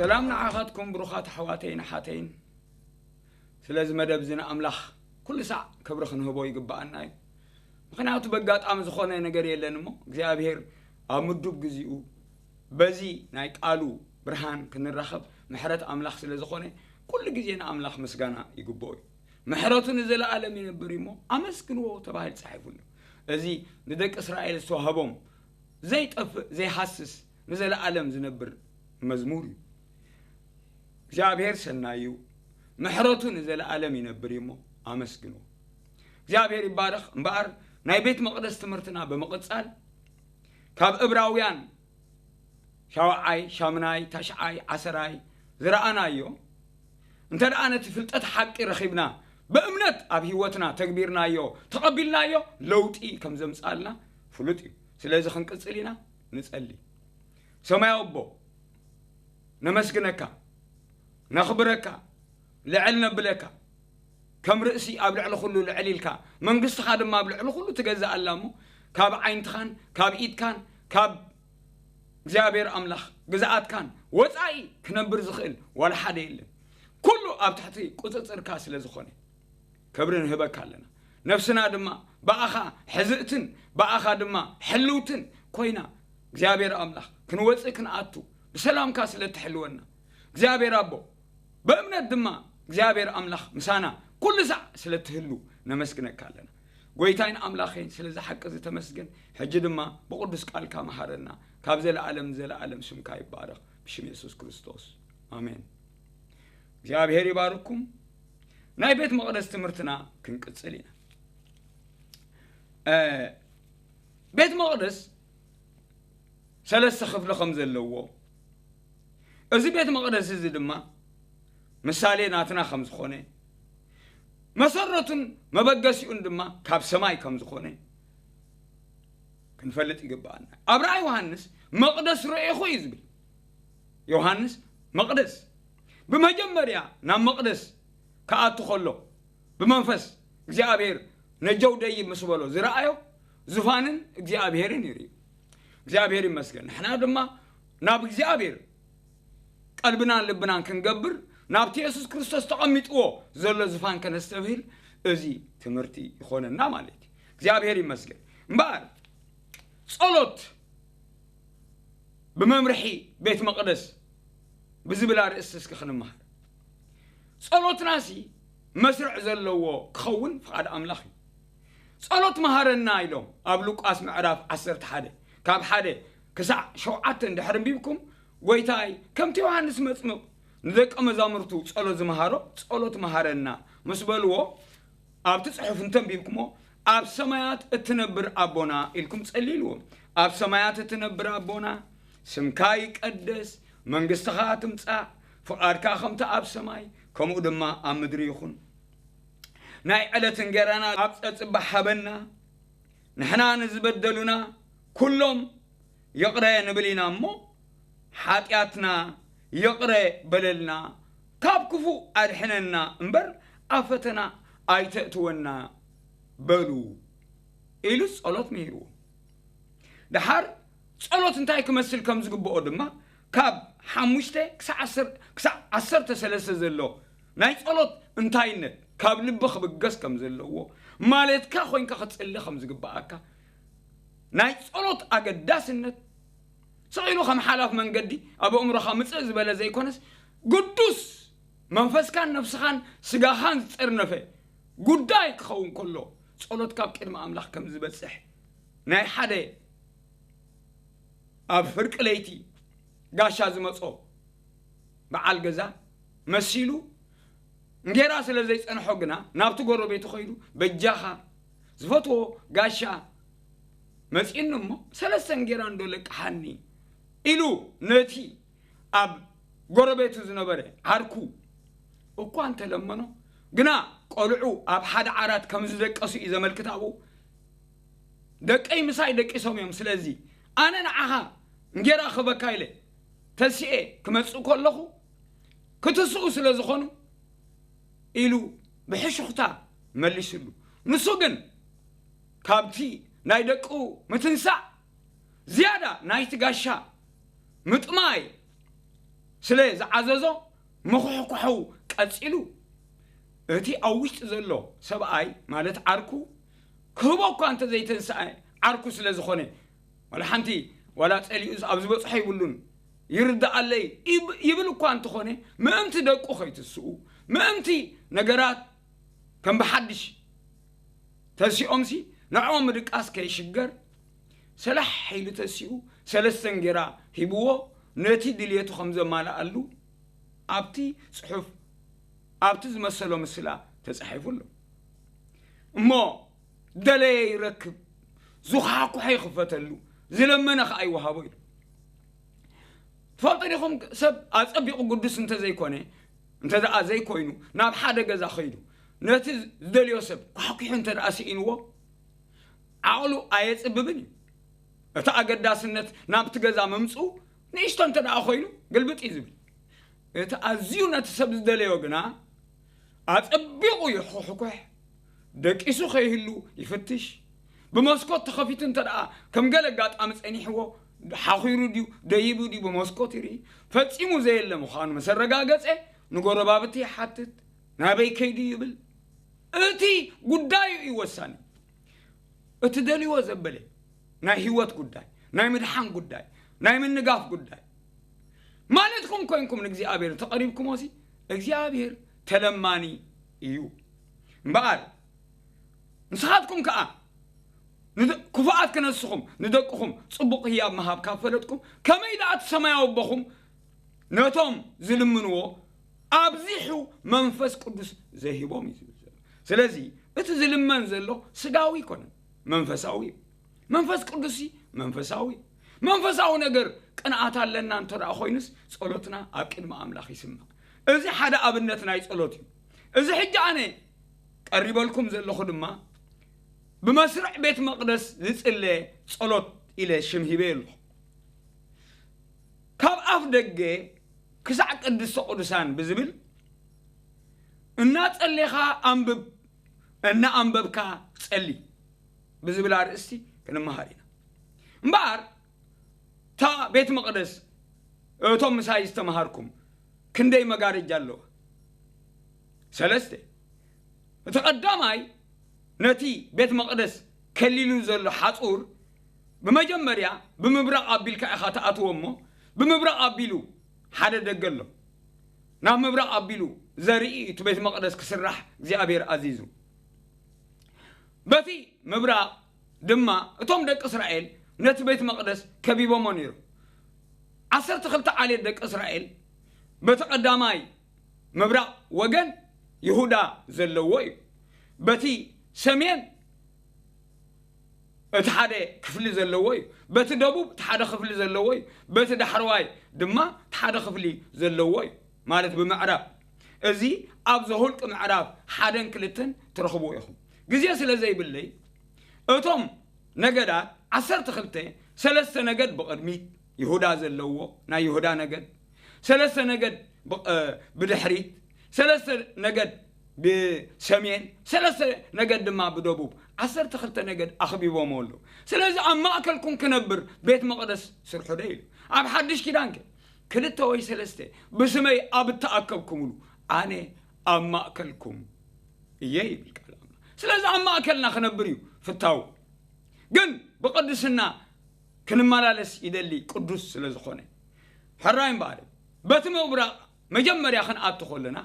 ሰላም ንዓኻትኩም ብሩኻት ኣሕዋተይን ኣሓተይን። ስለዚ መደብ እዚ ንኣምላኽ ኩሉ ሳዕ ክብሪ ክንህቦ ይግብኣና እዩ። ምኽንያቱ በጋጣሚ ዝኾነ ነገር የለን እሞ እግዚኣብሔር ኣብ ምዱብ ግዚኡ በዚ ናይ ቃሉ ብርሃን ክንራኸብ ምሕረት ኣምላኽ ስለ ዝኾነ ኩሉ ግዜ ንኣምላኽ ምስጋና ይግብኦ እዩ። ምሕረቱ ንዘለኣለም ይነብር እዩ እሞ ኣመስግንዎ ተባሂሉ ተጻሒፉ ኣሎ። እዚ ንደቂ እስራኤል ዝተዋህቦም ዘይጠፍእ ዘይሃስስ ንዘለኣለም ዝነብር መዝሙር እዩ። እግዚኣብሔር ሰናይ እዩ፣ ምሕረቱ ንዘለኣለም ይነብር እዩ እሞ ኣመስግንዎ። እግዚኣብሔር ይባረኽ። እምበኣር ናይ ቤት መቕደስ ትምህርትና ብምቕጻል ካብ እብራውያን ሻውዓይ ሻምናይ ታሽዓይ ዓሰራይ ዝረኣናዮ እንተ ደኣ ነቲ ፍልጠት ሓቂ ረኺብና ብእምነት ኣብ ህይወትና ተግቢርናዮ ተቐቢልናዮ ለውጢ ከም ዘምጻልና ፍሉጥ እዩ። ስለዚ ክንቅጽል ኢና። ንጸሊ። ሰማያዊ ኣቦ ነመስግነካ፣ ነኽብረካ፣ ልዕል ነብለካ። ከም ርእሲ ኣብ ልዕሊ ኩሉ ልዕል ኢልካ መንግስትኻ ድማ ኣብ ልዕሊ ኩሉ ትገዛእ ኣላ እሞ ካብ ዓይንትኻን ካብ ኢድካን ካብ እግዚኣብሔር ኣምላኽ ግዝኣትካን ወፃኢ ክነብር ዝኽእል ዋላ ሓደ የለን። ኩሉ ኣብ ትሕቲ ቁፅፅርካ ስለ ዝኾነ ክብሪ ንህበካ ኣለና። ነፍስና ድማ ብኣኻ ሕዝእትን ብኣኻ ድማ ሕልውትን ኮይና እግዚኣብሔር ኣምላኽ ክንወፅእ ክንኣቱ ብሰላምካ ስለ እትሕልወና እግዚኣብሔር ኣቦ ብእምነት ድማ እግዚኣብሔር ኣምላኽ ምሳና ኩሉ ሳዕ ስለ እትህሉ ነመስግነካ ኣለና። ጎይታይን ኣምላኸይን ስለዚ ሓቂ እዚ ተመስገን። ሕጂ ድማ ብቕዱስ ቃልካ መሃረና። ካብ ዘለኣለም ንዘለኣለም ስምካ ይባረኽ። ብሽም የሱስ ክርስቶስ ኣሜን። እግዚኣብሔር ይባርኩም። ናይ ቤት መቕደስ ትምህርትና ክንቅጽል ኢና። ቤት መቕደስ ሰለስተ ክፍሊ ከም ዘለዎ እዚ ቤት መቕደስ እዚ ድማ ምሳሌ ናትና ከም ዝኾነ መሰረቱን መበገሲኡን ድማ ካብ ሰማይ ከም ዝኾነ ክንፈልጥ ይግብኣና። ኣብ ራእይ ዮሃንስ መቕደስ ረኤኹ እዩ ዝብል። ዮሃንስ መቕደስ ብመጀመርያ ናብ መቕደስ ክኣቱ ከሎ ብመንፈስ እግዚኣብሔር ነጀው ደይብ ምስ በሎ ዝረኣዮ ዙፋንን እግዚኣብሔርን ይርኢ። እግዚኣብሔር ይመስገን። ንሕና ድማ ናብ እግዚኣብሔር ቀልብናን ልብናን ክንገብር ናብቲ የሱስ ክርስቶስ ተቐሚጥዎ ዘሎ ዙፋን ከነስተብህል እዚ ትምህርቲ ይኾነና ማለት እዩ። እግዚኣብሔር ይመስገን። እምበኣር ጸሎት ብመምርሒ ቤት መቕደስ ብዝብል ኣርእስቲ እስኪ ክንመሃር። ጸሎትናሲ መስርዕ ዘለዎ ክኸውን ፍቓድ ኣምላኽ እዩ። ጸሎት መሃረና ኢሎም ኣብ ሉቃስ ምዕራፍ ዓሰርተ ሓደ ካብ ሓደ ክሳዕ ሸውዓተ እንድሕር ኣንቢብኩም፣ ጎይታይ ከምቲ ዮሃንስ መጽምቕ ንደቀ መዛሙርቱ ጸሎት ዝመሃሮ ጸሎት መሃረና ምስ በልዎ ኣብቲ ጽሑፍ እንተንቢብኩሞ ኣብ ሰማያት እትነብር ኣቦና ኢልኩም ጸልይልዎ። ኣብ ሰማያት እትነብር ኣቦና ስምካ ይቀደስ፣ መንግስትኻ ትምጻእ፣ ፍቓድካ ከምቲ ኣብ ሰማይ ከምኡ ድማ ኣብ ምድሪ ይኹን። ናይ ዕለት እንጌራና ኣብ ጸጽባ ሃበና፣ ንሕና ንዝበደሉና ኩሎም ይቕረ ንብል ኢና እሞ ሓጢኣትና ይቕረ በለልና፣ ካብ ክፉእ ኣድሕነና እምበር ኣብ ፈተና ኣይተእትወና በሉ ኢሉ ጸሎት ምሂርዎ። ደሓር ጸሎት እንታይ ክመስል ከም ዝግብኦ ድማ ካብ ሓሙሽተ ክሳዕ ዓሰርተ ዘሎ ናይ ጸሎት እንታይነት ካብ ልቢ ክብገስ ከም ዘለዎ ማለትካ ኮይንካ ክትጽሊ ከም ዝግብኣካ ናይ ጸሎት ኣገዳስነት ስቕ ኢሉ ከም ሓላፍ መንገዲ ኣብ ኣእምሮኻ ምጽእ ዝበለ ዘይኮነስ ግዱስ መንፈስካን ነፍስኻን ስጋኻን ዝጸርነፈ ጉዳይ ክኸውን ከሎ ጸሎት ካብ ቅድሚ ኣምላኽ ከም ዝበጽሕ ናይ ሓደ ኣብ ፍርቂ ለይቲ ጋሻ ዝመጾ በዓል ገዛ መሲሉ እንጌራ ስለ ዘይጸንሖ ግና ናብቲ ጎረቤቱ ኸይዱ በጃኻ ዝፈትዎ ጋሻ መጺኡኒ እሞ ሰለስተ እንጌራ እንዶ ለቅሓኒ ኢሉ ነቲ ኣብ ጎረቤቱ ዝነበረ ዓርኩ እኳ እንተለመኖ ግና ቆልዑ ኣብ ሓደ ዓራት ከም ዝደቀሱ እዩ ዘመልክት ኣብኡ። ደቀይ ምሳይ ደቂሶም እዮም። ስለዚ ኣነ ንዓኻ እንጌራ ክህበካ ኢለ ተሲኤ ክመጽእ ከለኹ ክትስኡ ስለ ዝኾኑ ኢሉ ብሕሹኽታ መሊስሉ። ንሱ ግን ካብቲ ናይ ደቁ ምትንሳእ ዝያዳ ናይቲ ጋሻ ምጥማይ ስለ ዝዓዘዞ ምኹሕኳሑ ቀጺሉ። እቲ ኣብ ውሽጢ ዘሎ ሰብኣይ ማለት ዓርኩ ክህቦ እኳ እንተዘይተንስኣ ዓርኩ ስለ ዝኾነ ዋላ ሓንቲ ዋላ ጸሊኡስ ኣብ ዝበጽሖ ይብሉን ይርዳኣለይ ይብ- ይብል እኳ እንተኾነ ምእንቲ ደቁ ከይትስኡ ምእንቲ ነገራት ከም ብሓድሽ ተሲኦምሲ ንዕኦም ምድቃስ ከይሽገር ሰላሕ ኢሉ ተሲኡ ሰለስተ እንጌራ ሂብዎ ነቲ ድልየቱ ከም ዘማልኣሉ ኣብቲ ጽሑፍ ኣብቲ ዝመሰሎ ምስላ ተጻሒፉ ኣሎ። እሞ ደለየ ይረክብ፣ ዝኳሕኩሐ ይኽፈተሉ፣ ዝለመነ ኸዓ ይወሃቦ ኢሉ። ትፈልጡ ዲኹም ሰብ ኣጸቢቑ ግዱስ እንተዘይኮነ እንተ ደኣ ዘይኮይኑ ናብ ሓደ ገዛ ኸይዱ ነቲ ዝደልዮ ሰብ ኳሕኲሑ እንተ ደኣ ስኢንዎ ዓቕሉ ኣየጽብብን እዩ። እቲ ኣገዳስነት ናብቲ ገዛ ምምጽኡ ንእሽቶ እንተ ደኣ ኮይኑ ግልብጥ እዩ ዝብል። እቲ ኣዝዩ ነቲ ሰብ ዝደለዮ ግና ኣጸቢቑ ይሕኩሕኩሕ፣ ደቂሱ ከይህሉ ይፍትሽ። ብመስኮት ተኸፊቱ እንተ ደኣ ከም ገለ ኣጋጣሚ ጸኒሕዎ ሓኺሩ ድዩ ደይቡ ድዩ ብመስኮት ይርኢ። ፈጺሙ ዘየለ ምዃኑ ምስ ኣረጋገጸ ንጎረባብቲ ይሓትት፣ ናበይ ከይዱ ይብል። እቲ ጉዳዩ እዩ ወሳኒ። እቲ ደልዎ ዘበለ ናይ ህይወት ጉዳይ፣ ናይ ምድሓን ጉዳይ፣ ናይ ምንጋፍ ጉዳይ ማለትኩም ኮይንኩም ንእግዚኣብሔር እንተቐሪብኩሞ ሲ እግዚኣብሔር ተለማኒ እዩ። እምበኣር ንስኻትኩም ከኣ ንደ- ክፉኣት ክነስኹም ንደቅኹም ጽቡቕ ህያብ ምሃብ ካብ ፈለጥኩም ከመይ ደኣ እቲ ሰማያዊ ኣቦኹም ነቶም ዝልምንዎ ኣብዚሑ መንፈስ ቅዱስ ዘይሂቦም እዩ ዝብል ዘሎ። ስለዚ እቲ ዝልመን ዘሎ ስጋዊ ኣይኮነን፣ መንፈሳዊ እዩ። መንፈስ ቅዱስ መንፈሳዊ እዩ። መንፈሳዊ ነገር ቅንኣት ኣለና እንተ ደኣ ኮይኑስ ጸሎትና ኣብ ቅድሚ ኣምላኽ ይስማዕ። እዚ ሓደ ኣብነት ናይ ጸሎት እዩ። እዚ ሕጂ ኣነ ቀሪበልኩም ዘለኹ ድማ ብመስርዕ ቤት መቕደስ ዝጽለ ጸሎት ኢለ ሽም ሂበ ኣለኹ። ካብ ኣፍ ደገ ክሳዕ ቅድስተ ቅዱሳን ብዝብል እናጸሌኻ ኣንብብ፣ እናኣንበብካ ጸሊ ብዝብል ኣርእስቲ ክንመሃር ኢና። እምበኣር እታ ቤት መቕደስ እቶም ምሳይ ዝተምሃርኩም ክንደይ መጋረጃ ኣለዋ? ሰለስተ። እቲ ቀዳማይ ነቲ ቤት መቕደስ ከሊሉ ዘሎ ሓጹር ብመጀመርያ ብምብራቕ ኣቢልካ ኢኻ ትኣትዎ እሞ ብምብራቕ ኣቢሉ ሓደ ደገ ኣሎ። ናብ ምብራቕ ኣቢሉ ዘርኢ እቲ ቤት መቕደስ ክስራሕ እግዚኣብሔር ኣዚዙ። በቲ ምብራቕ ድማ እቶም ደቂ እስራኤል ነቲ ቤት መቕደስ ከቢቦሞ ነይሩ። ዓሰርተ ክልተ ዓሌት ደቂ እስራኤል በቲ ቀዳማይ ምብራቕ ወገን ይሁዳ ዘለዎ እዩ። በቲ ሰሜን እቲ ሓደ ክፍሊ ዘለዎ እዩ። በቲ ደቡብ እቲ ሓደ ክፍሊ ዘለዎ እዩ። በቲ ዳሕረዋይ ድማ እቲ ሓደ ክፍሊ ዘለዎ እዩ። ማለት ብምዕራብ። እዚ ኣብ ዘሁልቅ ምዕራብ ሓደን ክልተን ትረኽብዎ ኢኹም። ግዜ ስለ ዘይብለይ እቶም ነገዳት ዓሰርተ ክልተ፣ ሰለስተ ነገድ ብቕድሚት ይሁዳ ዘለዎ ናይ ይሁዳ ነገድ፣ ሰለስተ ነገድ ብ- እ፣ ብድሕሪት፣ ሰለስተ ነገድ ብሰሜን፣ ሰለስተ ነገድ ድማ ብደቡብ፣ ዓሰርተ ክልተ ነገድ ኣኽቢቦሞ ኣለዉ። ስለዚ ኣብ ማእከልኩም ክነብር ቤት መቕደስ ስርሑ ዶ ኢሉ። ኣብ ሓድሽ ኪዳንከ ክልተ ወይ ሰለስተ ብስመይ ኣብ እተኣከብኩምሉ ኣነ ኣብ ማእከልኩም እየ ይብል ቃል ኣምላኽ። ስለዚ ኣብ ማእከልና ክነብር እዩ ፍታው። ግን ብቕድስና ክንመላለስ ይደሊ ቅዱስ ስለ ዝኾነ። ሕራይ እምበኣር በቲ ምብራቕ መጀመርያ ክንኣቱ ከለና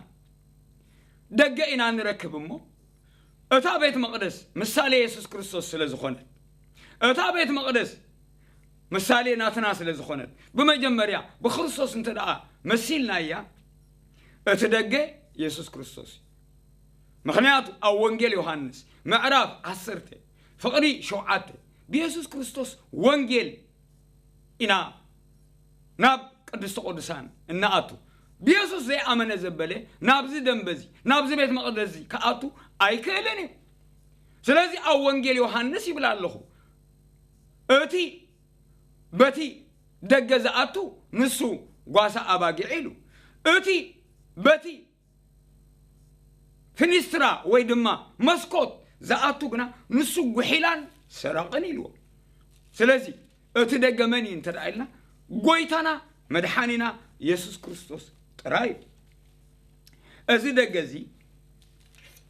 ደገ ኢና ንረክብ እሞ እታ ቤት መቕደስ ምሳሌ የሱስ ክርስቶስ ስለ ዝኾነት እታ ቤት መቕደስ ምሳሌ ናትና ስለ ዝኾነት ብመጀመርያ ብክርስቶስ እንተ ደኣ መሲልናያ እቲ ደገ የሱስ ክርስቶስ እዩ። ምኽንያቱ ኣብ ወንጌል ዮሃንስ ምዕራፍ ዓሰርተ ፍቕዲ ሸውዓተ ብየሱስ ክርስቶስ ወንጌል ኢና ናብ ቅድስተ ቅዱሳን እንኣቱ። ብየሱስ ዘይኣመነ ዘበለ ናብዚ ደንበዚ ናብዚ ቤት መቕደስዚ ክኣቱ ኣይክእልን እዩ። ስለዚ ኣብ ወንጌል ዮሃንስ ይብል ኣለኹ እቲ በቲ ደገ ዝኣቱ ንሱ ጓሳ ኣባጊዕ ኢሉ እቲ በቲ ፊኒስትራ ወይ ድማ መስኮት ዝኣቱ ግና ንሱ ጉሒላን ሰራቕን ኢልዎ። ስለዚ እቲ ደገ መን እዩ እንተ ኢልና ጎይታና መድሓኒና ኢየሱስ ክርስቶስ ጥራይ እዩ። እዚ ደገ እዚ፣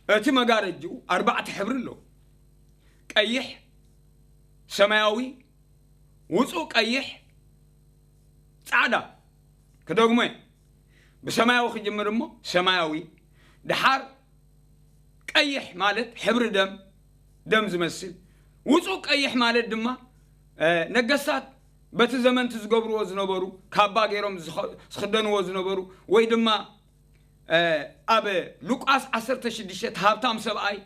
እቲ መጋረጅኡ ኣርባዕተ ሕብሪ ኣለዎ። ቀይሕ፣ ሰማያዊ፣ ውፁእ ቀይሕ፣ ፃዕዳ። ክደግሞ እየ። ብሰማያዊ ክጅምር እሞ ሰማያዊ፣ ደሓር ቀይሕ ማለት ሕብሪ ደም፣ ደም ዝመስል። ውፁእ ቀይሕ ማለት ድማ፣ እ፣ ነገስታት በቲ ዘመንቲ ዝገብርዎ ዝነበሩ፣ ካባ ገይሮም ዝኸ-፣ ዝኽደንዎ ዝነበሩ፣ ወይ ድማ፣ እ፣ ኣብ ሉቃስ ዓሰርተ ሽዱሽተ እቲ ሃብታም ሰብኣይ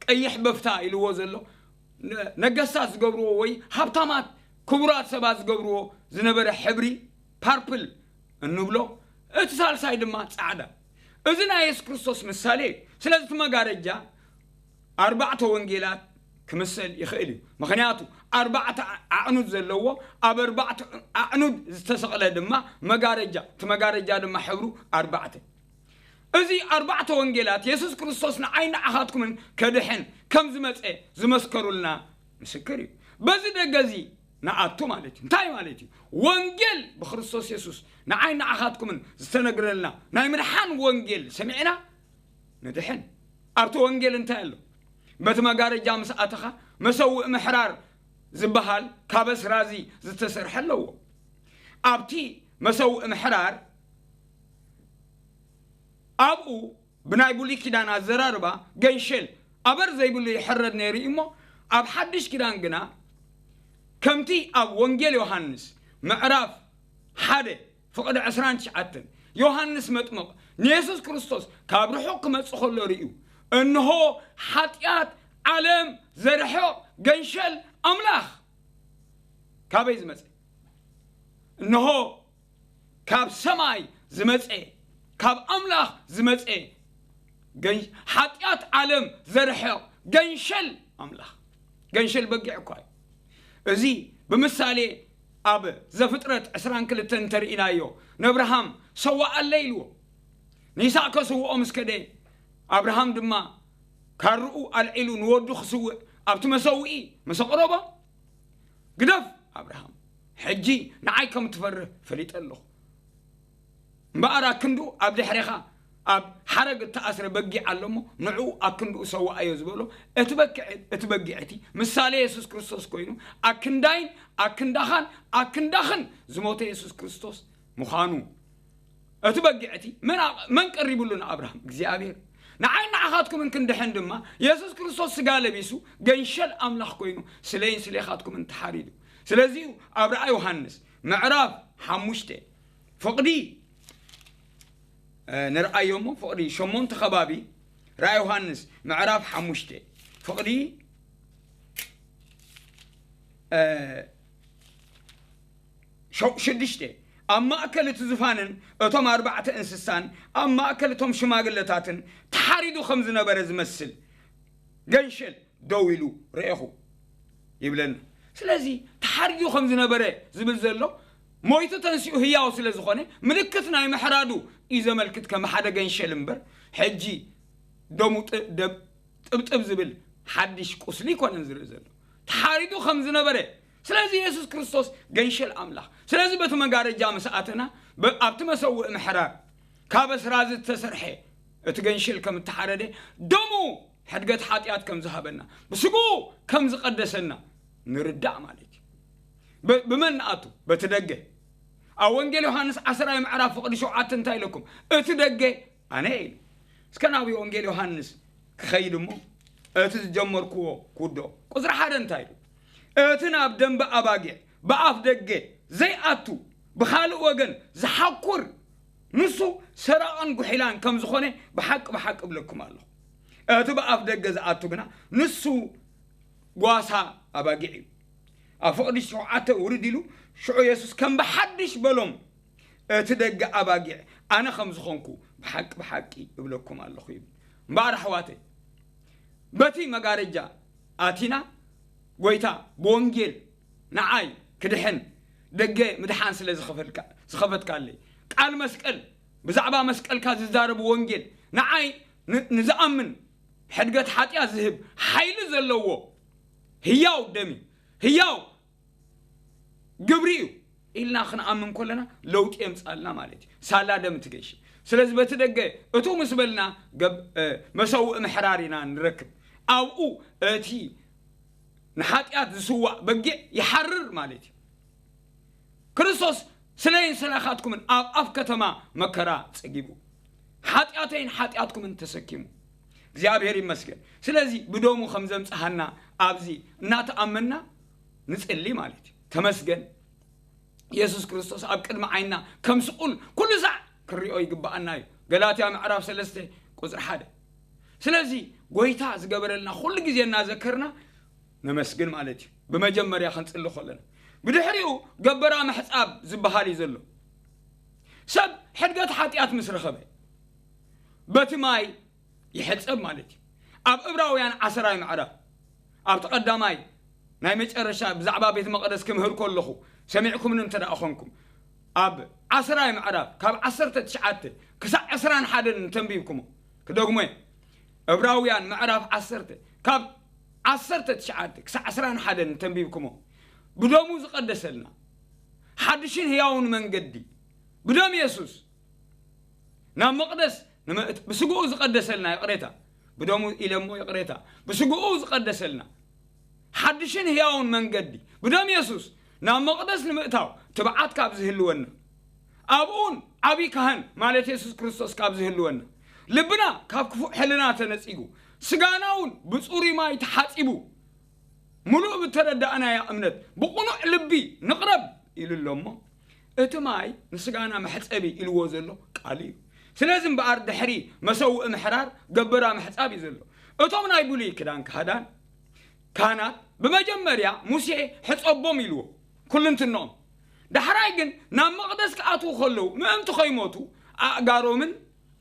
ቀይሕ በፍታ ኢልዎ ዘሎ፣ ነ-፣ ነገስታት ዝገብርዎ ወይ ሃብታማት ክቡራት ሰባት ዝገብርዎ ዝነበረ ሕብሪ ፓርፕል እንብሎ፣ እቲ ሳልሳይ ድማ ጻዕዳ። እዚ ናይ የሱስ ክርስቶስ ምሳሌ እዩ። ስለዚ እቲ መጋረጃ ኣርባዕተ ወንጌላት ክምሰል ይኽእል እዩ። ምኽንያቱ ኣርባዕተ ኣዕኑድ ዘለዎ፣ ኣብ ኣርባዕተ ኣዕኑድ ዝተሰቕለ ድማ መጋረጃ፣ እቲ መጋረጃ ድማ ሕብሩ ኣርባዕተ። እዚ ኣርባዕተ ወንጌላት የሱስ ክርስቶስ ንዓይ ንዓኻትኩምን ከድሕን ከም ዝመጸ ዝመስከሩልና ምስክር እዩ። በዚ ደገ እዚ ንኣቱ ማለት እዩ። እንታይ ማለት እዩ? ወንጌል ብክርስቶስ የሱስ ንዓይ ንዓኻትኩምን ዝተነግረልና ናይ ምድሓን ወንጌል ሰሚዕና ንድሕን። ኣብቲ ወንጌል እንታይ ኣሎ? በቲ መጋረጃ ምስ ኣተኻ መሰውእ ምሕራር ዝበሃል ካብ ኣስራዚ ዝተሰርሐ ኣለዎ። ኣብቲ መሰውእ ምሕራር ኣብኡ ብናይ ብሉይ ኪዳን ኣዘራርባ ገንሸል ኣበር ዘይብሉ ይሕረድ ነይሩ እዩ እሞ፣ ኣብ ሓድሽ ኪዳን ግና ከምቲ ኣብ ወንጌል ዮሃንስ ምዕራፍ ሓደ ፍቕዲ ዕስራን ትሽዓተን ዮሃንስ መጥምቕ ንየሱስ ክርስቶስ ካብ ርሑቕ ክመጽእ ከሎ ርእዩ፣ እንሆ ሓጢኣት ዓለም ዘርሕቕ ገንሸል ኣምላኽ። ካበይ ዝመጸ? እንሆ ካብ ሰማይ ዝመጸ፣ ካብ ኣምላኽ ዝመጸ፣ ገን-፣ ሓጢኣት ዓለም ዘርሕቕ ገንሸል ኣምላኽ። ገንሸል በጊዕ እኳ እዩ። እዚ ብምሳሌ ኣብ ዘፍጥረት ዕስራን ክልተን እንተርኢናዮ፣ ነብርሃም ሰዋኣለይ ኢልዎ። ንይስሐቅ ከስውኦ ምስ ከደ፣ ኣብርሃም ድማ ካርኡ ኣልዒሉ ንወዱ ክስውእ ኣብቲ መሰውኢ ምስ ኣቕረቦ፣ ግደፍ ኣብርሃም፣ ሕጂ ንዓይ ከም እትፈርህ ፈሊጠ ኣለኹ። እምበኣር ኣክንድኡ ኣብ ድሕሬኻ ኣብ ሓረግ እተኣስረ በጊዕ ኣሎ እሞ፣ ንዕኡ ኣክንድኡ ሰውኣዮ ዝበሎ፣ እቲ በጊዕ፣ እቲ በጊዕ እቲ ምሳሌ የሱስ ክርስቶስ ኮይኑ፣ ኣክንዳይን ኣክንዳኻን ኣክንዳኽን ዝሞተ የሱስ ክርስቶስ ምዃኑ፣ እቲ በጊዕ እቲ መን ኣ-፣ መን ቀሪብሉ ንኣብርሃም? እግዚኣብሔር። ንዓይን ንዓኻትኩምን ክንድሕን ድማ፣ የሱስ ክርስቶስ ስጋ ለቢሱ፣ ገንሸል ኣምላኽ ኮይኑ፣ ስለይን ስሌኻትኩምን ተሓሪዱ። ስለዚ እዩ ኣብ ራእይ ዮሃንስ ምዕራፍ ሓሙሽተ ፍቕዲ፣ እ፣ ንርኣዮ እሞ፣ ፍቕዲ ሸሞንተ ከባቢ፣ ራእይ ዮሃንስ ምዕራፍ ሓሙሽተ ፍቕዲ፣ እ፣ ሸው-፣ ሽዱሽተ፣ ኣብ ማእከል እቲ ዙፋንን እቶም ኣርባዕተ እንስሳን ኣብ ማእከል እቶም ሽማግለታትን ተሓሪዱ ከም ዝነበረ ዝመስል ገንሸል ደው ኢሉ ረኤኹ ይብለና። ስለዚ ተሓሪዱ ከም ዝነበረ ዝብል ዘሎ፣ ሞይቱ ተንሲኡ ህያው ስለ ዝኾነ፣ ምልክት ናይ ምሕራዱ እዩ ዘመልክት፣ ከም ሓደ ገንሸል እምበር፣ ሕጂ ደሙ ጥ-፣ ደብ-፣ ጥብጥብ ዝብል ሓድሽ ቁስሊ ኣይኮነን ዝርኢ ዘሎ። ተሓሪዱ ከም ዝነበረ። ስለዚ የሱስ ክርስቶስ ገንሸል ኣምላኽ። ስለዚ በቲ መጋረጃ ምስ ኣተና፣ በ-፣ ኣብቲ መሰውእ ምሕራር ካብ ኣስራዚ ዝተሰርሐ እቲ ገንሸል ከም እተሓረደ፣ ደሙ ሕድገት ሓጢኣት ከም ዝሃበና፣ ብስግኡ ከም ዝቐደሰና ንርዳእ ማለት እዩ። ብ-፣ ብመን ንኣቱ? በቲ ደገ። ኣብ ወንጌል ዮሃንስ ዓስራይ ምዕራፍ ፍቕዲ ሸውዓተ እንታይ ኢለኩም? እቲ ደገ ኣነ እየ ኢሉ። እስከ ናብ ወንጌል ዮሃንስ ክኸይድ እሞ፣ እቲ ዝጀመርክዎ ክውድኦ። ቁጽሪ ሓደ እንታይ ኢሉ? እቲ ናብ ደንበ ኣባጊዕ ብኣፍ ደገ ዘይኣቱ፣ ብኻልእ ወገን ዝሓኩር፣ ንሱ ሰራቕን ጉሒላን ከም ዝኾነ ብሓቂ፣ ብሓቂ እብለኩም ኣለኹ። እቲ ብኣፍ ደገ ዝኣቱ ግና ንሱ ጓሳ ኣባጊዕ እዩ። ኣብ ፍቕዲ ሸውዓተ ውርድ ኢሉ፣ ሽዑ የሱስ ከም ብሓድሽ በሎም፣ እቲ ደገ ኣባጊዕ ኣነ ከም ዝኾንኩ ብሓቂ፣ ብሓቂ እብለኩም ኣለኹ ይብል። እምበኣር ኣሕዋተይ፣ በቲ መጋረጃ ኣቲና፣ ጎይታ ብወንጌል ንዓይ ክድሕን ደገ ምድሓን ስለ ዝኸፈልካ-፣ ዝኸፈትካለይ፣ ቃል መስቀል፣ ብዛዕባ መስቀልካ ዝዛረብ ወንጌል ንዓይ ን-፣ ንዝኣምን ሕድገት ሓጢኣት ዝህብ ሓይሊ ዘለዎ ህያው ደም እዩ። ህያው ግብሪ እዩ። ኢልና ክንኣምን ከለና ለውጢ የምጻልና ማለት እዩ። ሳላ ደም ትገሽ። ስለዚ በቲ ደገ እቱ ምስ በልና ገብ-፣ እ፣ መሰውእ ምሕራር ኢና ንረክብ። ኣብኡ እቲ ንሓጢኣት ዝስዋእ በጊዕ ይሓርር ማለት እዩ። ክርስቶስ ስለይን ስለኻትኩምን ኣብ ኣፍ ከተማ መከራ ጸጊቡ፣ ሓጢኣተይን ሓጢኣትኩምን ተሰኪሙ። እግዚኣብሔር ይመስገን። ስለዚ ብደሙ ከም ዘምጽሃና ኣብዚ እናተኣመና ንጽሊ ማለት እዩ። ተመስገን። የሱስ ክርስቶስ ኣብ ቅድሚ ዓይንና ከም ስቑል ኩሉ ሳዕ ክንሪኦ ይግብኣና እዩ። ገላትያ ምዕራፍ ሰለስተ ቁጽሪ ሓደ። ስለዚ ጎይታ ዝገበረልና ኩሉ ግዜ እናዘከርና ነመስግን ማለት እዩ። ብመጀመርያ ክንጽሊ ከለና። ብድሕሪኡ ገበራ ምሕጻብ ዝበሃል እዩ ዘሎ። ሰብ ሕድገት ሓጢኣት ምስ ረኸበ በቲ ማይ ይሕጸብ ማለት እዩ። ኣብ ዕብራውያን ዓሰራይ ምዕራፍ ኣብቲ ቀዳማይ ናይ መጨረሻ ብዛዕባ ቤት መቕደስ ክምህር ከለኹ ሰሚዕኩምኒ እንተ ደኣ ኾንኩም፣ ኣብ ዓሰራይ ምዕራፍ ካብ ዓሰርተ ትሽዓተ ክሳዕ ዕስራን ሓደን እንተንቢብኩሞ፣ ክደግሞ እየ። ዕብራውያን ምዕራፍ ዓሰርተ ካብ ዓሰርተ ትሽዓተ ክሳዕ ዕስራን ሓደን እንተንቢብኩሞ፣ ብደሙ ዝቐደሰልና ሓድሽን ህያውን መንገዲ ብደም የሱስ ናብ መቕደስ ንምእት-፣ ብስግኡ ዝቐደሰልና፣ ይቕሬታ፣ ብደሙ ኢለ እሞ ይቕሬታ፣ ብስግኡ ዝቐደሰልና ሓድሽን ህያውን መንገዲ ብደም የሱስ ናብ መቕደስ ንምእታው ትብዓት ካብ ዝህልወና፣ ኣብኡን ዓብዪ ካህን ማለት የሱስ ክርስቶስ ካብ ዝህልወና፣ ልብና ካብ ክፉእ ሕልና ተነጺጉ፣ ስጋና እውን ብጽሩይ ማይ ተሓጺቡ፣ ምሉእ ብተረዳእናያ እምነት ብቕኑዕ ልቢ ንቕረብ ኢሉ ኣሎ እሞ፣ እቲ ማይ ንስጋና መሕጸቢ ኢልዎ ዘሎ ቃል እዩ። ስለዚ እምበኣር ድሕሪ መሰውእ ምሕራር ገበራ ምሕጻብ እዩ ዘሎ። እቶም ናይ ብሉይ ክዳን ካህዳን፣ ካህናት ብመጀመርያ ሙሴ ሕጸቦም ኢልዎ፣ ኩልንትንኦም። ዳሕራይ ግን ናብ መቕደስ ክኣትዉ ከለዉ ምእንቲ ከይሞቱ ኣእጋሮምን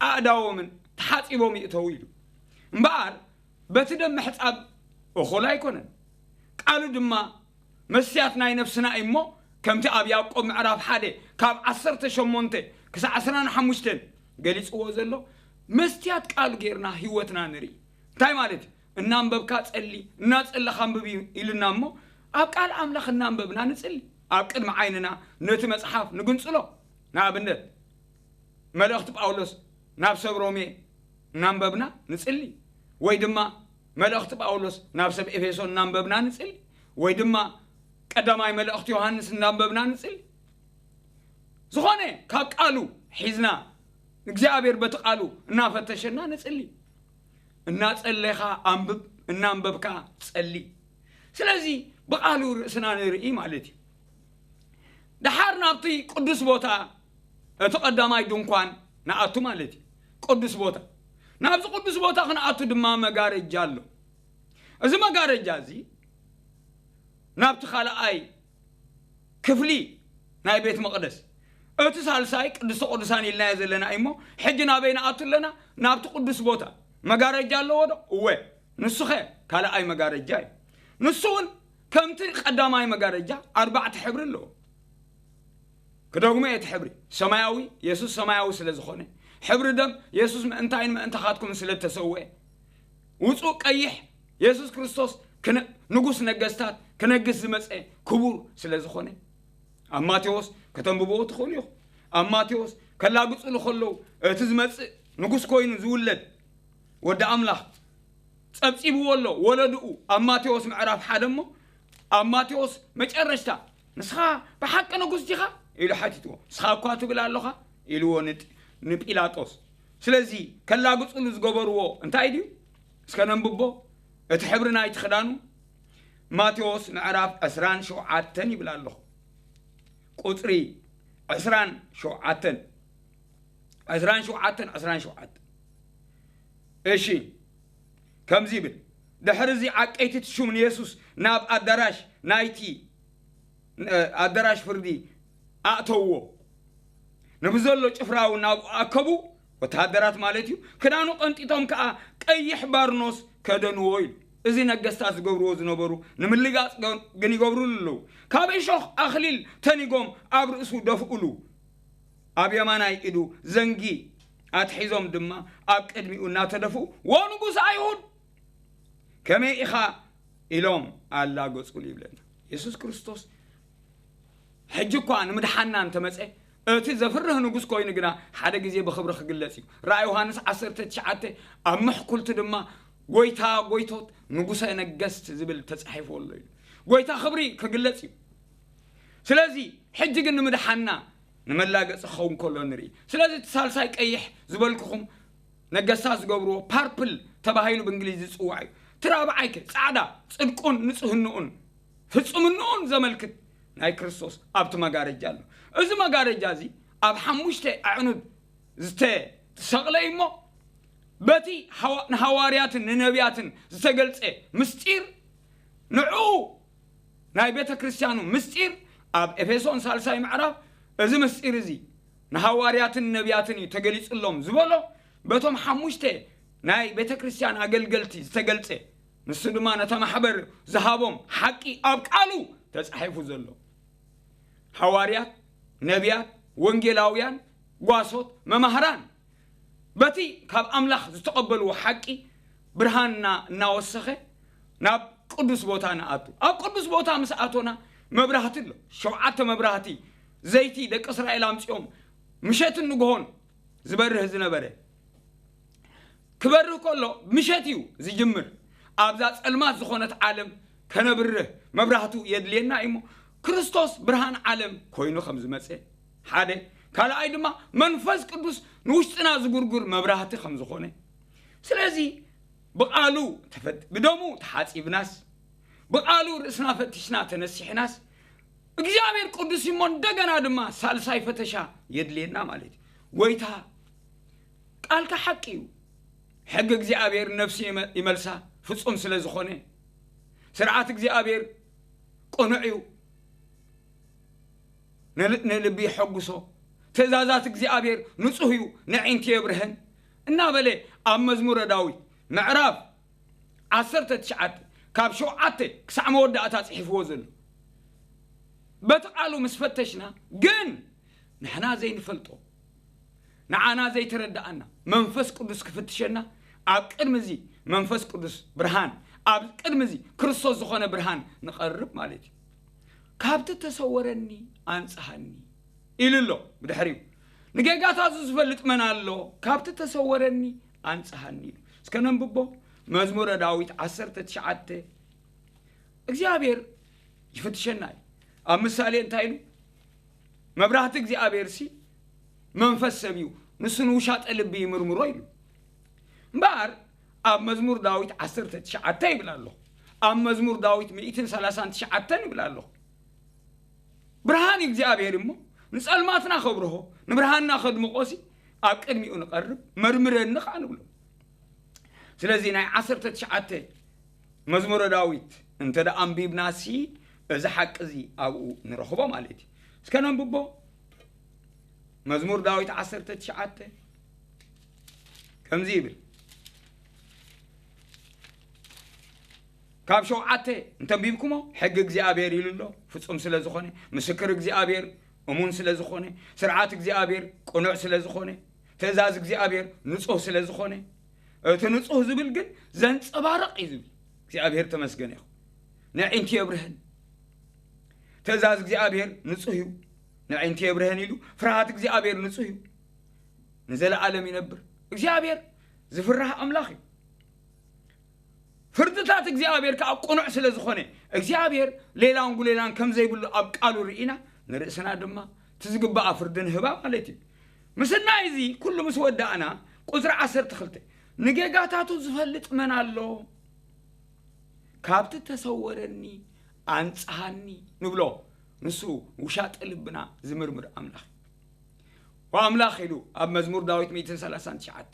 ኣእዳዎምን ተሓጺቦም ይእተዉ ኢሉ። እምበኣር በቲ ደም ምሕጻብ እኹል ኣይኮነን። ቃሉ ድማ መስትያት ናይ ነፍስና እዩ እሞ፣ ከምቲ ኣብ ያዕቆብ ምዕራፍ ሓደ ካብ ዓሰርተ ሸሞንተ ክሳዕ ዕስራን ሓሙሽተን ገሊጽዎ ዘሎ፣ መስትያት ቃሉ ጌርና ህይወትና ንርኢ። እንታይ ማለት እዩ? እናንበብካ ጸሊ፣ እናጸለኻ ኣንብብ እዩ ኢልና እሞ፣ ኣብ ቃል ኣምላኽ እናንበብና ንጽሊ። ኣብ ቅድሚ ዓይንና ነቲ መጽሓፍ ንግንጽሎ። ንኣብነት፣ መልእኽቲ ጳውሎስ ናብ ሰብ ሮሜ እናንበብና ንጽሊ፣ ወይ ድማ መልእኽቲ ጳውሎስ ናብ ሰብ ኤፌሶን እናንበብና ንጽሊ፣ ወይ ድማ ቀዳማይ መልእኽቲ ዮሃንስ እናንበብና ንጽሊ። ዝኾነ ካብ ቃሉ ሒዝና፣ እግዚኣብሔር በቲ ቃሉ እናፈተሸና ንጽሊ። እናጸለኻ ኣንብብ፣ እናንበብካ ጸሊ። ስለዚ ብቃሉ ርእስና ንርኢ ማለት እዩ። ደሓር ናብቲ ቅዱስ ቦታ፣ እቲ ቀዳማይ ድንኳን ንኣቱ ማለት እዩ። ቅዱስ ቦታ። ናብዚ ቅዱስ ቦታ ክንኣቱ ድማ መጋረጃ ኣሎ። እዚ መጋረጃ እዚ ናብቲ ካልኣይ ክፍሊ ናይ ቤት መቕደስ፣ እቲ ሳልሳይ ቅድስተ ቅዱሳን ኢልናዮ ዘለና እዩ እሞ፣ ሕጂ ናበይ ንኣቱ ኣለና? ናብቲ ቅዱስ ቦታ። መጋረጃ ኣለዎ ዶ? እወ። ንሱ ኸ ካልኣይ መጋረጃ እዩ። ንሱ እውን ከምቲ ቀዳማይ መጋረጃ ኣርባዕተ ሕብሪ ኣለዎ። ክደግሞ እየ እቲ ሕብሪ። ሰማያዊ፣ የሱስ ሰማያዊ ስለ ዝኾነ፣ ሕብሪ ደም የሱስ ምእንታይን ምእንታኻትኩምን ስለ እተሰውአ፣ ውጹእ ቀይሕ፣ የሱስ ክርስቶስ ክነ-፣ ንጉስ ነገስታት ክነግስ ዝመጸ ክቡር ስለ ዝኾነ፣ ኣብ ማቴዎስ ከተንብብዎ ትኽእሉ ኢኹም። ኣብ ማቴዎስ ከላግጹሉ ከለዉ፣ እቲ ዝመጽእ ንጉስ ኮይኑ ዝውለድ ወዲ ኣምላኽ ጸብጺብዎ ኣሎ ወለድኡ። ኣብ ማቴዎስ ምዕራፍ ሓደ እሞ፣ ኣብ ማቴዎስ መጨረሽታ፣ "ንስኻ ብሓቂ ንጉስ ዲኻ?" ኢሉ ሓቲትዎ። "ንስኻ እኳ ትብል ኣለኻ?" ኢልዎ ንጥ-፣ ንጲላጦስ። ስለዚ ከላግጹሉ ዝገበርዎ እንታይ ድዩ? እስከ ነንብቦ። እቲ ሕብሪ ናይቲ ክዳኑ ማቴዎስ ምዕራፍ ዕስራን ሸውዓተን ይብል ኣለኹ። ቁጽሪ ዕስራን ሸውዓተን፣ ዕስራን ሸውዓተን፣ ዕስራን ሸውዓተን። እሺ፣ ከምዚ ይብል፣ ድሕሪ እዚ ዓቀይቲ እቲ ሹም ንየሱስ ናብ ኣዳራሽ ናይቲ፣ እ፣ ኣዳራሽ ፍርዲ ኣእተውዎ። ንብዘሎ ጭፍራ እውን ናብኡ ኣከቡ፣ ወተሃደራት ማለት እዩ። ክዳኑ ቀንጢጦም ከኣ ቀይሕ ባርኖስ ከደንዎ ኢሉ። እዚ ነገስታት ዝገብርዎ ዝነበሩ ንምልጋጽ ገ-፣ ግን ይገብሩሉ ኣለዉ። ካብ እሾኽ ኣኽሊል ተኒጎም ኣብ ርእሱ ደፍኡሉ። ኣብ የማናይ ኢዱ ዘንጊ ኣትሒዞም ድማ ኣብ ቅድሚኡ እናተደፍኡ፣ "ዎ ንጉስ ኣይሁድ፣ ከመይ ኢኻ?" ኢሎም ኣላገጹሉ ይብለና። የሱስ ክርስቶስ ሕጂ እኳ ንምድሓና እንተመጸ፣ እቲ ዘፍርህ ንጉስ ኮይኑ ግና ሓደ ግዜ ብኽብሪ ክግለጽ እዩ። ራእይ ዮሃንስ ዓሰርተ ትሽዓተ፣ ኣብ ምሕኩልቲ ድማ ጎይታ ጎይቶት ንጉሰ ነገስት ዝብል ተጻሒፉ ኣሎ ኢሉ። ጎይታ ክብሪ ክግለጽ እዩ። ስለዚ ሕጂ ግን ንምድሓና ንመላገጺ ክኸውን ከሎ ንርኢ። ስለዚ እቲ ሳልሳይ ቀይሕ ዝበልኩኹም ነገስታት ዝገብርዎ ፓርፕል ተባሂሉ ብእንግሊዝ ዝጽዋዕ እዩ። እቲ ራብዓይ ከ ጻዕዳ፣ ጽድቁን ንጽህንኡን ፍጹምንኡን ዘመልክት ናይ ክርስቶስ ኣብቲ መጋረጃ ኣሎ። እዚ መጋረጃ እዚ ኣብ ሓሙሽተ ኣዕኑድ ዝተሰቕለ እዩ እሞ፣ በቲ ሃዋ-፣ ንሃዋርያትን ንነቢያትን ዝተገልጸ ምስጢር፣ ንዕኡ ናይ ቤተ ክርስቲያኑ ምስጢር ኣብ ኤፌሶን ሳልሳይ ምዕራፍ፣ እዚ ምስጢር እዚ ንሃዋርያትን ነቢያትን እዩ ተገሊጹሎም ዝበሎ፣ በቶም ሓሙሽተ ናይ ቤተ ክርስቲያን ኣገልገልቲ ዝተገልጸ፣ ንሱ ድማ ነታ ማሕበር ዝሃቦም ሓቂ ኣብ ቃሉ ተጻሒፉ ዘሎ። ሃዋርያት፣ ነቢያት፣ ወንጌላውያን፣ ጓሶት፣ መማህራን፣ በቲ ካብ ኣምላኽ ዝተቐበልዎ ሓቂ ብርሃንና እናወሰኸ ናብ ቅዱስ ቦታ ንኣቱ። ኣብ ቅዱስ ቦታ ምስ ኣቶና መብራህቲ ኣሎ። ሸውዓተ መብራህቲ ዘይቲ ደቂ እስራኤል ኣምጺኦም ምሸትን ንግሆን ዝበርህ ዝነበረ። ክበርህ ከሎ ምሸት እዩ ዝጅምር። ኣብዛ ጸልማት ዝኾነት ዓለም ከነብርህ መብራህቱ የድልየና እዩ እሞ፣ ክርስቶስ ብርሃን ዓለም ኮይኑ ከም ዝመጸ ሓደ፣ ካልኣይ ድማ መንፈስ ቅዱስ ንውሽጥና ዝጉርጉር መብራህቲ ከም ዝኾነ። ስለዚ ብቓሉ ተፈት-፣ ብደሙ ተሓጺብናስ፣ ብቓሉ ርእስና ፈቲሽና ተነሲሕናስ፣ እግዚኣብሔር ቅዱስ እዩ እሞ እንደገና ድማ ሳልሳይ ፈተሻ የድልየና ማለት እዩ። ጎይታ ቃልካ ሓቂ እዩ። ሕጊ እግዚኣብሔር ነፍሲ ይመ-፣ ይመልሳ፣ ፍጹም ስለ ዝኾነ። ስርዓት እግዚኣብሔር ቅኑዕ እዩ፣ ንል-፣ ንልቢ የሐጉሶ። ትእዛዛት እግዚኣብሔር ንጹህ እዩ፣ ነዒንቲ የብርህን እናበለ ኣብ መዝሙረ ዳዊት ምዕራፍ ዓሰርተ ትሽዓተ ካብ ሸውዓተ ክሳዕ መወዳእታ ጽሒፍዎ ዘሎ። በቲ ቃሉ ምስ ፈተሽና ግን ንሕና ዘይንፈልጦ፣ ንዓና ዘይተረድኣና መንፈስ ቅዱስ ክፍትሸና ኣብ ቅድሚ እዚ መንፈስ ቅዱስ ብርሃን፣ ኣብ ቅድሚ እዚ ክርስቶስ ዝኾነ ብርሃን ንቐርብ ማለት እዩ። ካብቲ ተሰወረኒ ኣንጽሃኒ ኢሉ ኣሎ። ብድሕሪኡ ንጌጋታቱ ዝፈልጥ መን ኣሎ? ካብቲ ተሰወረኒ ኣንጽሃኒ ኢሉ። እስከ ነንብቦ። መዝሙረ ዳዊት ዓሰርተ ትሽዓተ። እግዚኣብሔር ይፍትሸና እዩ። ኣብ ምሳሌ እንታይ ኢሉ? መብራህቲ እግዚኣብሔር ሲ መንፈስ ሰብ እዩ፣ ንሱ ንውሻጠ ልቢ ይምርምሮ ኢሉ። እምበኣር ኣብ መዝሙር ዳዊት ዓሰርተ ትሽዓተ ይብል ኣሎ። ኣብ መዝሙር ዳዊት ሚእትን ሰላሳን ትሽዓተን ይብል ኣሎ። ብርሃን እግዚኣብሔር እሞ ንጸልማትና ከብርሆ፣ ንብርሃንና ከድምቆ ሲ ኣብ ቅድሚኡ ንቐርብ፣ መርምረኒ ኸዓ ንብሎ። ስለዚ ናይ ዓሰርተ ትሽዓተ መዝሙረ ዳዊት እንተ ደኣ ኣንቢብና ሲ እዚ ሓቂ እዚ ኣብኡ ንረኽቦ ማለት እዩ። እስከ ነንብቦ። መዝሙር ዳዊት ዓሰርተ ትሽዓተ ከምዚ ይብል። ካብ ሸውዓተ እንተንቢብኩሞ፣ ሕጊ እግዚኣብሔር ኢሉ ኣሎ፣ ፍጹም ስለ ዝኾነ፣ ምስክር እግዚኣብሔር እሙን ስለ ዝኾነ፣ ስርዓት እግዚኣብሔር ቅኑዕ ስለ ዝኾነ፣ ትእዛዝ እግዚኣብሔር ንጹህ ስለ ዝኾነ፣ እቲ ንጹህ ዝብል ግን ዘንጸባርቕ እዩ ዝብል። እግዚኣብሔር ተመስገን ይኹን። ነዒንቲ የብርህን። ትእዛዝ እግዚኣብሔር ንጹህ እዩ፣ ነዒንቲ የብርህን ኢሉ፣ ፍርሃት እግዚኣብሔር ንጹህ እዩ፣ ንዘለኣለም ይነብር። እግዚኣብሔር ዝፍራሕ ኣምላኽ እዩ። ፍርድታት እግዚኣብሔር ከኣ ቅኑዕ ስለ ዝኾነ፣ እግዚኣብሔር ሌላን ጉሌላን ከም ዘይብሉ ኣብ ቃሉ ርኢና፣ ንርእስና ድማ እቲ ዝግባኣ ፍርዲ ንህባ ማለት እዩ። ምስናይ እዚ ኩሉ ምስ ወዳእና፣ ቁጽሪ ዓሰርተ ክልተ፣ ንጌጋታቱ ዝፈልጥ መን ኣሎ? ካብቲ ተሰወረኒ ኣንጽሃኒ ንብሎ፣ ንሱ ውሻጠ ልብና ዝምርምር ኣምላኽ እዩ። ወኣምላኽ ኢሉ ኣብ መዝሙር ዳዊት ሚእትን ሰላሳን ትሽዓተ፣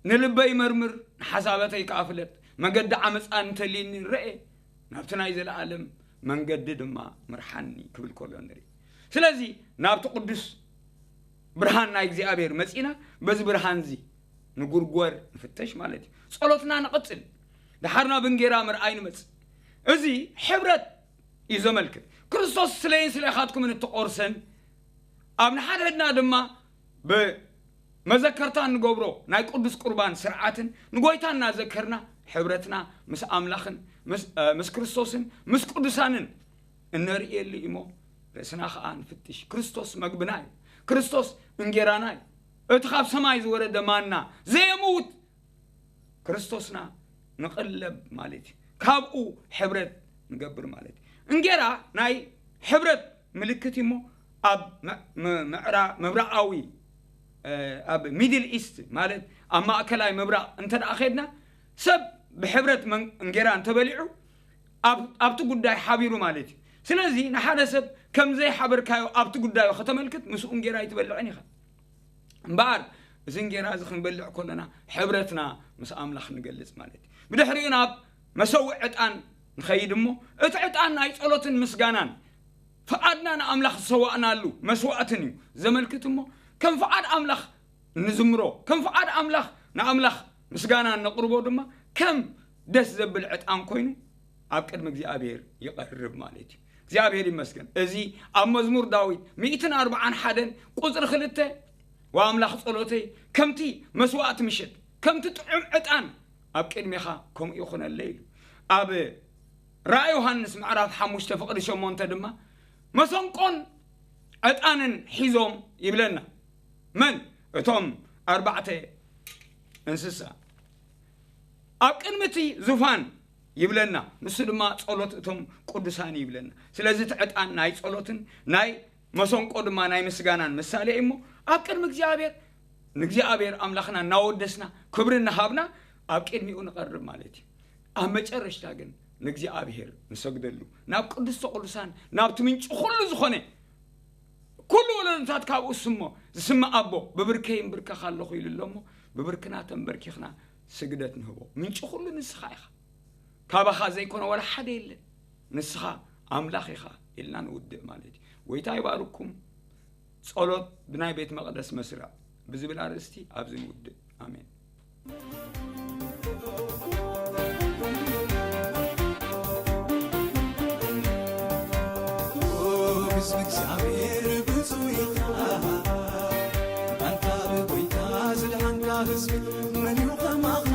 ንልበይ መርምር፣ ንሓሳባተይ ከኣ ፍለጥ፣ መገዲ ዓመፃ እንተልዩኒ ረኤ፣ ናብቲ ናይ ዘለኣለም መንገዲ ድማ ምርሓኒ ክብል ከሎ ንርኢ። ስለዚ ናብቲ ቅዱስ ብርሃን ናይ እግዚኣብሔር መጺና፣ በዚ ብርሃን እዚ ንጉርጎር ንፍተሽ ማለት እዩ። ጸሎትና ንቐጽል። ደሓር ናብ እንጌራ ምርኣይ ንመጽእ። እዚ ሕብረት እዩ ዘመልክት። ክርስቶስ ስለይን ስለኻትኩምን እትቆርሰን፣ ኣብ ንሓድሕድና ድማ ብመዘከርታ እንገብሮ ናይ ቅዱስ ቁርባን ስርዓትን ንጎይታ እናዘከርና ሕብረትና ምስ ኣምላኽን ምስ፣ እ፣ ምስ ክርስቶስን ምስ ቅዱሳንን እነርእየሉ እሞ ርእስና ኸዓ ንፍትሽ። ክርስቶስ መግብና እዩ። ክርስቶስ እንጌራና እዩ። እቲ ካብ ሰማይ ዝወረደ ማና ዘየምውት ክርስቶስና ንቕለብ ማለት እዩ። ካብኡ ሕብረት ንገብር ማለት እዩ። እንጌራ ናይ ሕብረት ምልክት እዩ እሞ ኣብ ምዕ- ም- ምዕራ- ምብራቓዊ እ፣ ኣብ ሚድል ኢስት ማለት ኣብ ማእከላይ ምብራቕ እንተ ደኣ ኸድና ሰብ ብሕብረት መን- እንጌራ እንተበሊዑ ኣብ- ኣብቲ ጉዳይ ሓቢሩ ማለት እዩ። ስለዚ ንሓደ ሰብ ከም ዘይሓበርካዮ ኣብቲ ጉዳዩ ከተመልክት ምስኡ እንጌራ ኣይትበልዕን ኢኻ። እምበኣር እዚ እንጌራ እዚ ክንበልዕ ከለና ሕብረትና ምስ ኣምላኽ ንገልጽ ማለት እዩ። ብድሕሪኡ ናብ መሰውእ ዕጣን ንኸይድ እሞ እቲ ዕጣን ናይ ጸሎትን ምስጋናን ፍቓድና ንኣምላኽ ዝሰዋእናሉ መስዋእትን እዩ ዘመልክት እሞ ከም ፍቓድ ኣምላኽ ንዝምሮ ከም ፍቓድ ኣምላኽ ንኣምላኽ ምስጋና ነቕርቦ ድማ ከም ደስ ዘብል ዕጣን ኮይኑ ኣብ ቅድሚ እግዚኣብሔር ይቐርብ ማለት እዩ። እግዚኣብሔር ይመስገን። እዚ ኣብ መዝሙር ዳዊት ሚእትን ኣርብዓን ሓደን ቁፅሪ ክልተ ወኣምላኽ ጸሎተይ ከምቲ መስዋእቲ ምሸት ከምቲ ጥዑም ዕጣን ኣብ ቅድሜኻ ከምኡ ይኹነለይ ኢሉ። ኣብ ራእይ ዮሃንስ ምዕራፍ ሓሙሽተ ፍቕዲ ሸሞንተ ድማ መሰንቆን ዕጣንን ሒዞም ይብለና። መን? እቶም ኣርባዕተ እንስሳ ኣብ ቅድሚ እቲ ዙፋን ይብለና። ንሱ ድማ ጸሎት እቶም ቅዱሳን ይብለና። ስለዚ እቲ ዕጣን ናይ ጸሎትን ናይ መሰንቆ ድማ ናይ ምስጋናን ምሳሌ እዩ እሞ ኣብ ቅድሚ እግዚኣብሔር ንእግዚኣብሔር ኣምላኽና እናወደስና ክብሪ እናሃብና ኣብ ቅድሚኡ ንቐርብ ማለት እዩ። ኣብ መጨረሽታ ግን ንእግዚኣብሔር ንሰግደሉ ናብ ቅድስተ ቅዱሳን ናብቲ ምንጪ ኩሉ ዝኾነ ኩሉ ወለዶታት ካብኡ ስሞ ዝስምዕ ኣቦ ብብርከይ እምብርከኽ ኣለኹ ኢሉ ኣሎ እሞ ብብርክና ተንበርኪኽና ስግደት ንህቦ። ምንጪ ኩሉ ንስኻ ኢኻ። ካባኻ ዘይኮነ ወላ ሓደ የለን። ንስኻ ኣምላኽ ኢኻ ኢልና ንውድእ ማለት እዩ። ጎይታ ይባርኩም። ጸሎት ብናይ ቤት መቕደስ መስርዕ ብዝብል ኣርእስቲ ኣብዚ ንውድእ። ኣሜን። ህዝቢ እግዚኣብሔር ብፁዕ ኢኻ። ኣንታ ብጎይታ ዝድሓንካ ህዝቢ መን እዩ ከማኻ?